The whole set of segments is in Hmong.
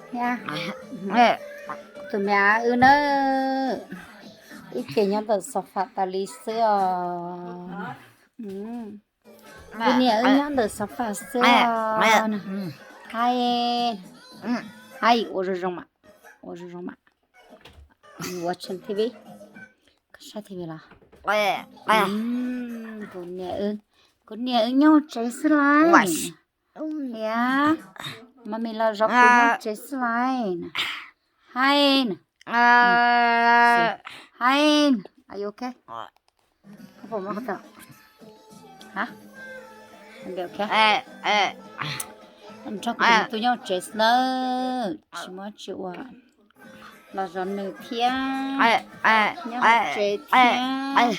Tus me ab wb na, ib ce nyob ntawm xav fam tas li xwb os. Kuv niam wb nyob ntawm xav fam xwb os. Hais, hais ua zoo zoo mas, ua zoo zoo mas. Watching T V, koj saib T V los? Kuv niam, kuv niam wb nyob hauv tsev xwb lauj. Yam, mami los zov kuv nyob hauv tsev xwb lauj. Hais, hais, are you okay? Koj puas mob qhov twg? Ha? Nrog kuv tus me tub nyob hauv tsev xwb nawb, tsis muaj tsis ua, los zov nws thiab. Nyob hauv tsev thiab.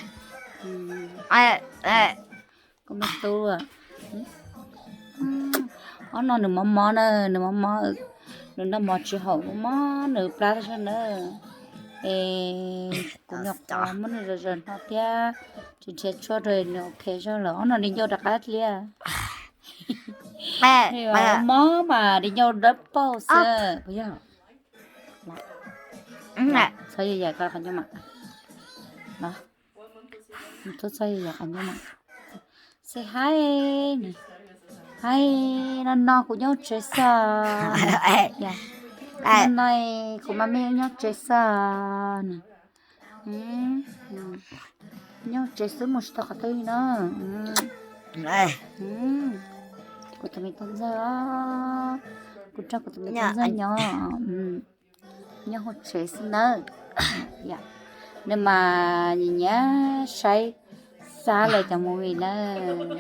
Koj me tub, ob no nws mob mob na, nws mob mob, nws noj mov tsis haum, mob mob nws plab zog na. Es kuv nyuam qhuav muab nws zom zaws no thiab, tsis nrhiav tshuaj rau nws ok zog lawm. Ob no nws ncauj rov qab dliab. Mob mas nws ncauj dawb paug xwb. Puas yog? Txhob yam yam koj qhov ncauj mas. Txhob txhob yam yam qhov ncauj mas. Say hi. Hi, no no kuv nyob hauv tsev xwb. No no kuv mami nyob hauv tsev xwb. Nyob hauv tsev xwb mus tsis tau qhov twg li na. Kuv tus me tub ntxawg, kuv nrog kuv tus me tub ntxawg nyob, nyob hauv tsev xwb nawb. Nws mas nyiam nyiam saib xab lawv cov movie nawb.